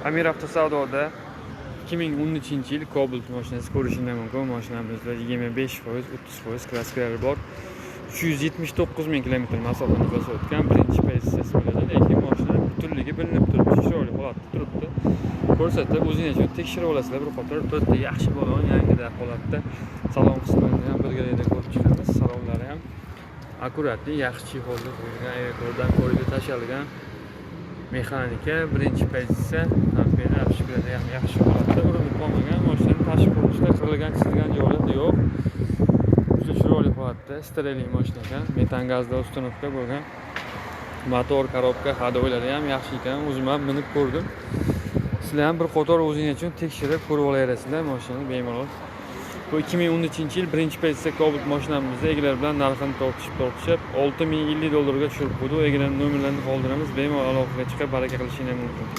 Amir Avtosavdoda 2013-yil Cobalt mashinasi ko'rishingiz mumkin. Mashinamizda 25%, 30% краска lari bor. 379 ming kilometr masofani bosib o'tgan, birinchi pozitsiyasi bo'ladi, lekin mashina butunligi bilinib turibdi, chiroyli holatda turibdi. Ko'rsatib, o'zingiz uchun tekshirib olasizlar bir qator. To'rtta yaxshi balon, yangida holatda. Salon qismini ham birgalikda ko'rib chiqamiz. Salonlari ham аккуратный, yaxshi чехол da qo'yilgan, aeroportdan ko'rib tashalgan. Mexanika, birinchi pozitsiya, torpedo, обшивка lari ham yaxshi holatda, urinib qolmagan. Mashinani tashqi ko'rinishda qirilgan, chizilgan joylari yo'q. Juda chiroyli holatda, стерильный mashina ekan. Metan gazda установка bo'lgan. Motor, коробка, ходовой lari ham yaxshi ekan. O'zim ham minib ko'rdim. Sizlar ham bir qator o'zingiz uchun tekshirib ko'rib olaverasizlar mashinani bemalol. Bu 2013-yil birinchi pozitsiya Cobalt mashinamizni egalari bilan narxini tortishib tortishib 6050 dollarga tushirib qo'ydi. Egalarning nomerlarini qoldiramiz. Bemalol aloqaga chiqib, baraka qilishingiz mumkin.